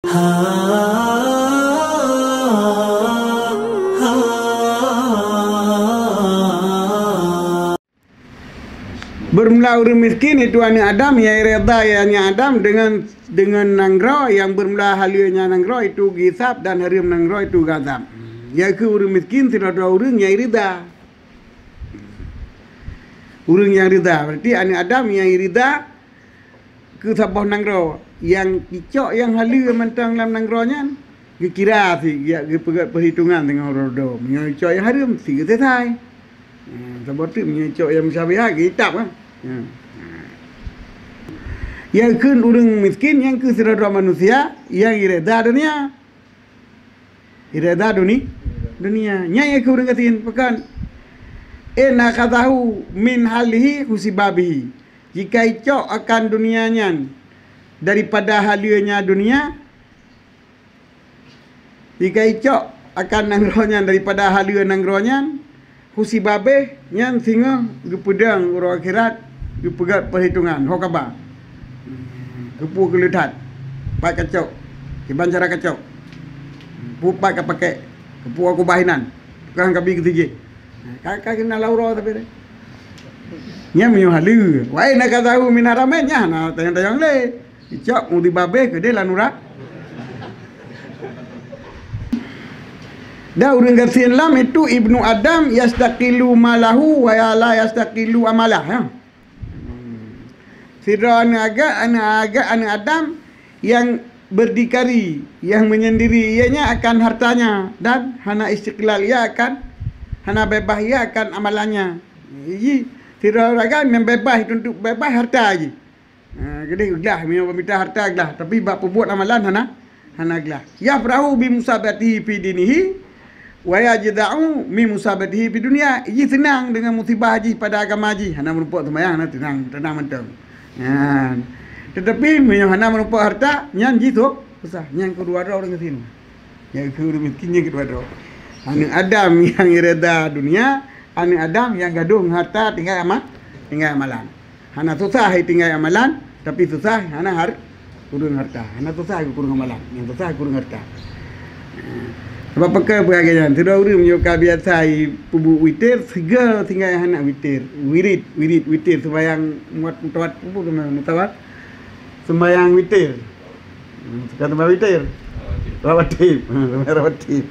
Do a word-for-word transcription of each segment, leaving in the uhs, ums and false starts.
Beurmula ureuëng miskin itu aneuëk Adam, nyang reda ya aneuëk Adam dengan, dengan nanggroe nyang beurmula haleue nyan nanggroe itu geuhisab dan hareuem nanggroe itu geuazab. Yaitu ureuëng miskin sidroe-droe ureuëng nyang reda. Ureuëng nyang reda, berarti aneuëk Adam nyang reda keu saboh nanggroe, nyang icok nyang haleue mantong lam nanggroe nyan, geukira si, geupeugét peuhitongan deungon rodo. Meunyoe icok nyang hareuem, si geusesai. Hmm, saboh teuk meunyoe icok nyang meusyabihah, geuitab kan. Hmm. Nyang kheun ureuëng miskin, nyang keu sidroe-droe manusia, nyang ireda dunia. Ireda duni-, dunia. Nyan nyang keu ureuëng gasien, pakon? In akhadhahu min halihi husiba bihi. Jika icok akan dunia nyan daripada haleue nya dunia, jika icok akan nanggroe nyan daripada haleue nanggroe nyan, husiba bih nyan singoh geupeudong uroe akhirat, geupeugét peuhitongan, ho kaba. Keupeue keu le that, pat kacok, kiban cara kacok, peue pat ka pakék, keupeue kubah inan, tukang kabi keu sijih. Ka, ka keunan lam uroe tapi deh. Nyan meunyoe haleue. Wa in akhadhahu min haramain, nyan hana tanyong-tanyong lé. Icok mudi babeh keudeh lam nura. Dan ureuëng gasien lam itu ibnu Adam yastaqilu malahu wa ya la yastaqilu amalah, ya. Sidroe aneuëk agam, aneuëk agam, aneuëk Adam yang berdikari, yang menyendiri ianya akan hartanya dan hana istiqlal ia akan, hana bebas ia akan amalannya. Jadi, sidroe ureuëng agam yang bebas, untuk bebas harta jih. Ha, keudeh glah, meunyoe bak mita harta glah, tapi bak peubuet amalan hana, hana glah. Yafrahu bi musabatihi fi dinihi, wa yajza'u min musabatihi fi dunya. Jih seunang deungon musibah jih pada agama jih, hana meurumpok seumayang, hana seunang, teunang mantong. Nyan. Tetapi meunyoe hana meurumpok harta, nyan jih su-, susah. Nyan keudua droe ureuëng gasien. Nyang keu ureuëng miskin nyang keudua droe. Aneuëk Adam nyang reda dunia, aneuëk Adam nyang gadôh ngon harta tinggai ama-, tinggai amalan. Hana susah hai tinggai amalan, tapi susah hana har-, kureueng harta. Hana susah kureueng amalan, nyang susah kureueng harta. Sabab pakon peue lagée nyan? Sidroe ureuëng meunyoe ka biasa peubuet witir, sigoe tinggai hana witir. Wirit, wirit, witir, sembahyang muat mutawat, apa nama mutawat? Sembahyang witir. Hmm, suka teumpat witir. Rawatib. Hmm, teumpat rawatib.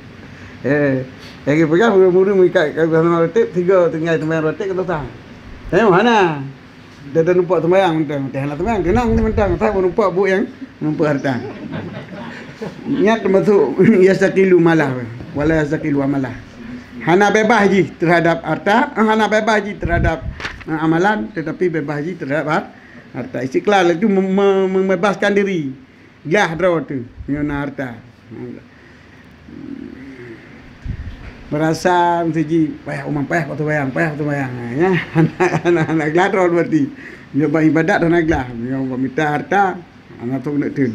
Eh, lagi peugah murid-murid meuikat kat teumpat rawatib, tiga tinggai teumpat rawatib kata tang. Eh, mana? Dia dah nampak sembahyang mentang. Dia nak sembahyang, kenang mentang. Saya menumpuk buku yang menumpuk harta. Niat termasuk yastaqilu malah. Wala yastaqilu amalah. Hana bebas jih terhadap harta, eh, hana bebas jih terhadap, eh, amalan, tetapi bebas jih terhadap har-, harta. Istiqlal itu mem-, mem-, membebaskan diri. Glah droe teuh meunyoe na harta. Merasa mesti ji payah umat, payah waktu bayang, payah waktu bayang. Ha, nya, hana, hana, hana glah droe berarti. Meunyoe bak ibadat hana glah, meunyoe bak mita harta, hana tu keuneuk teun.